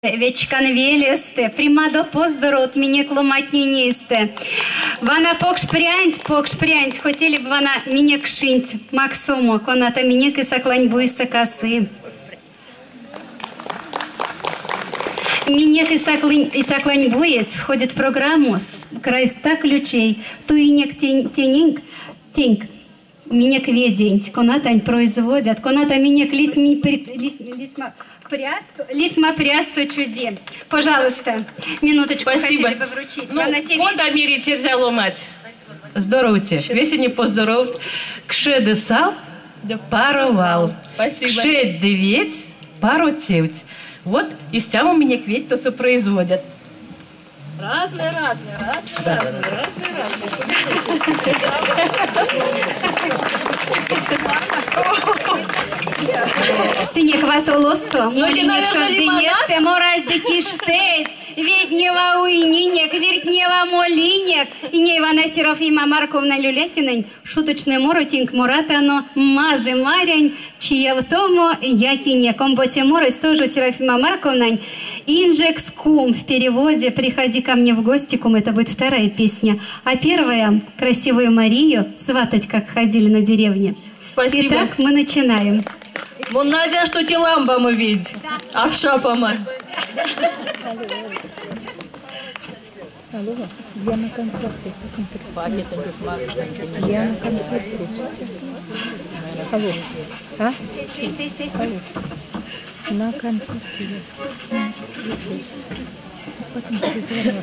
Вечкан велестэ, примадо поздоровт минек ломатнень эйстэ. Вана покш прянть, покш прянть, хотели бы вана минек кшинть максомо, коната минек Исакланьбуйсэ касы. Минек Исакланьбуесь входит в программу «Край ста ключей». Туинек тенинк, тенк, минек веденть, конатань производят, коната минек лисьма прясто чуди. Пожалуйста, минуточку. Спасибо. Хотели бы вручить. Ну, кода мерить эрзя ломать. Здоровьте. Весе не поздоров. Кше ды сал, паро вал. Спасибо. Кше ды ведь, паро тевть. Вот истямо минек ведь тосо производят. Разные, разные, разные, разные, разные, разные. Сынек васолосто, Ну, молинек наверное, шождынестэ, моразь ды киштезь, веднева уйнинек, виртнева молинек. И ней Ивана Серафима Марковна Люлякинань шуточной моро тенк моратано мазы Марянь, чиявтомо якинек. Омбоце морось тоже Серафима Марковнань Инжекс кум в переводе «Приходи ко мне в гости, кум» это будет вторая песня. А первая «Красивую Марию» сватать, как ходили на деревне. Спасибо. Итак, мы начинаем. Мон надеян, что те ламбамо ведь. Авшапама. Алло, я на концерте. Я на концерте. Алло, а? Алло. На концерте я. Потом перезвоню.